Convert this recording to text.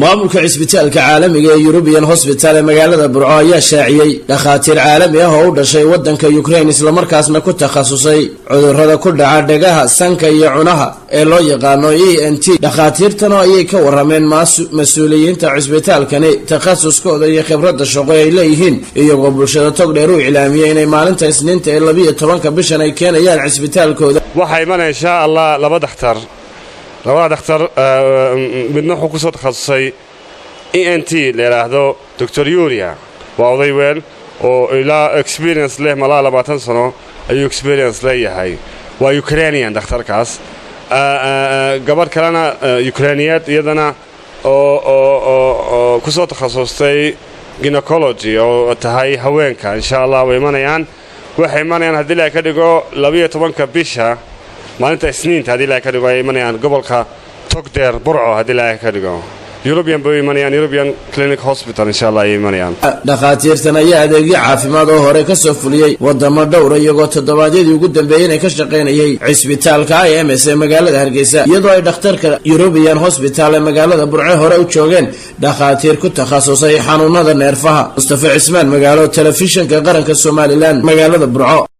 Maamulka cisbitaalka caalamiga ee European Hospital ee magaalada Burco ayaa shaaciyey dhakhaatiir caalami ah oo u dhashay waddanka Ukraine, islamarkaasna ku takhasusay cudurrada ku dhaca dhegaha, sanka iyo cunaha ee loo yaqaano ENT. Dhakhaatiirtan oo ayay ka warameen mas-uuliyiinta cisbitaalkani takhasuskooda iyo khibradda shaqo ay leeyihiin, iyagoo bulshada Togdheer u iclaamiyey inay maalinta Isniinta ee 12-ka bishan ay keenayaan cisbitaalkooda. Waxaa imanaya, insha Allah, laba dhakhtar. Labada dhakhtar midna wuxuu ku soo takhasusay ENT la yidhaahdo, Doctor Yuria. Waa oday weel oo ilaa experience leh, malaa 20 sano ayuu experience leeyahay. Waa Ukrainian dhakhtarkaas. Gabadh kalena Ukrainiyeed iyadana oo ku soo takhasustay gynecology oo tahay haweenka, insha Allah way imanayaan. Waxay imanayaan, haddii ilahay ka dhigo, 12-ka bisha, maalinta Isniinta, haddii ilahay ka dhigo, ay imanayaan gobolka Togdheer, Burco, haddii ilahay ka dhigo. European bay u imanayaan, European Clinic Hospital, insha Allah, ayay imanayaan. Dhakhaatiirtan ayaa adeegyo caafimaad oo hore kasoo fuliyey wadamo dhowra, iyagoo toddobaadyadii ugu dambeeyey inay ka shaqaynayay cisbitaalka IMS ee magaalada Hargeysa, iyadoo ay dhakhtarka European Hospital ee magaalada Burce hore u joogeen dhakhaatiir ku takhasusay xanuunada neerfaha. Mustafa Cismaan Magaalo, Telefishinka Qaranka Somaliland, magaalada Burco.